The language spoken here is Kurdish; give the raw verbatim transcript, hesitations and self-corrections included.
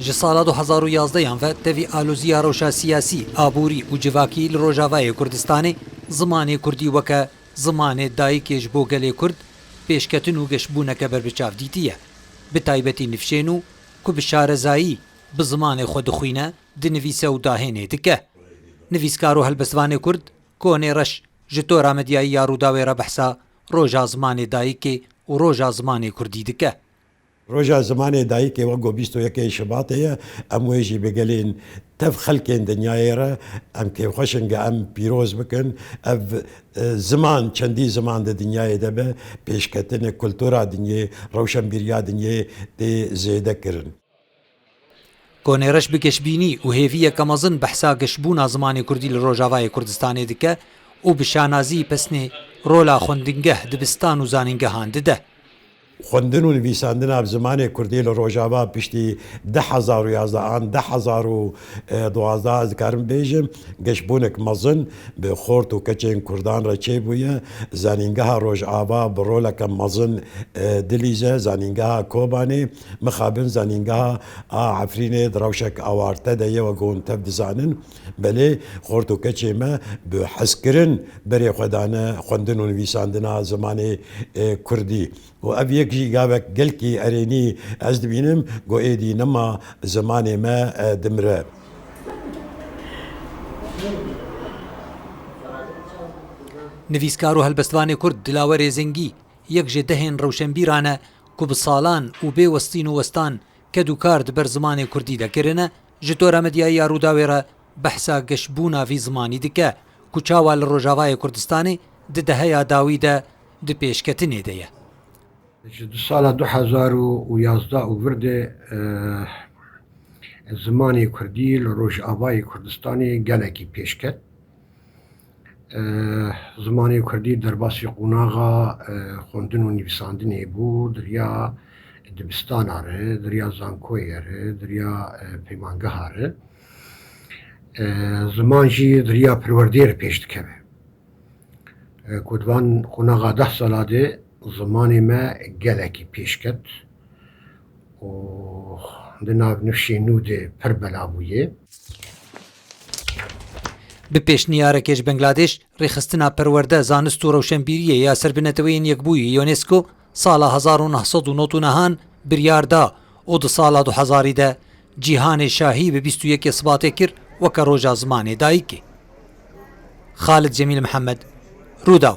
Ji sala du hezar û yazdeyan ve tevî aloziya rewşa siyasî, aborî û civakî li Rojavayê Kurdistanê zimanê kurdî weke zimanê dayikê ji bo gelê kurd pêşketin û geşbûneke berbiçav dîtiye. Bi taybetî nifşên û ku bi şarezayî bi zimanê xwe dixwîne, dinivîse û dahênê dike. Nivîskar û helbestvanê kurd Konê Reş ji tora medyayî ya Rûdawê re behsa Roja Zimanê Dayikê û Roja Zimanê Kurdî dike. Roja Zimanê Dayikê wek ku bîst û yekê Şibatê ye, em wê jî bi gelên tev xelkên dinyayê re em kêfxweş in ge em pîroz bikin. Ev, e, ziman çendî ziman di dinyayê de be, pêşketinê kultura dinyê, rewşenbîriya dinyê tê zêde kirin. Konê Reş bi geşbînî û hêviyeke mezin behsa geşbûna zimanê kurdî li Rojavayê Kurdistanê dike û bi şanazî pesnê rola xwendingeh, dibistan û zanîngehan dide. Xwendin û nivîsandina bi zimanê kurdî li Rojava piştî du hezar û yazdeh an du hezar û duwazdeh, ez dikarim bêjim, geşbûnek mezin bi xort û keçên kurdan re çêbûye. Zanîngeha Rojava bi roleke mezin, e, dilîze. Zanîngeha Kobanê, mixabin zanîngeha a Efrînê di rewşek awarte de ye, wek hûn tev dizanin. Belê xort û keçê me bi hezkirin berê xwe dane xwendin û nivîsandina zimanê, e, kurdî. Û ev yek jî gavek gelkî erênî ez dibînim, ku êdî nema zimanê me, e, dimire. Nivîskar û helbestvanê kurd Dilawerê Zengî yek ji dehên rewşenbîran e ku bi salan û bê westîn û westan ked û kar di ber zimanê kurdî de kirine, ji tora medyayî ya Rûdawê re behsa geşbûna vî zimanî dike ku çawa li Rojavayê Kurdistanê di deheya dawî de di pêşketinê de ye. Ji di sala du hezar û yazdeh û vir de, e, zimanê kurdî li Rojavayê Kurdistanê gelekî pêş ket. E, zimanê kurdî derbasî qonaxa, e, xwendin û nivîsandinê bû, di riya dibistana re, di riya zankoyê re, di riya, e, peymangeha re. E, ziman jî di riya perwerdeyê re pêş dikeve. E, ku di van qonaxa deh sala de zimanê me gelekî pêş ket û di nav nifşên nû de pir bela bûye. Bi pêşniyarekê ji Bangladeş, Rêxistina Perwerde, Zanist û Rewşenbîriyê ya ser bi Neteweyên Yekbûyî, UNESCO, sala hezar û neh sed û nod û nehan biryar da û di sala du hezarî de Cîhanê Şahî bi bîst û yekê Sibatê kir weke Roja Zimanê Dayikê. Xalid Cemîl Mihemed, Rûdaw.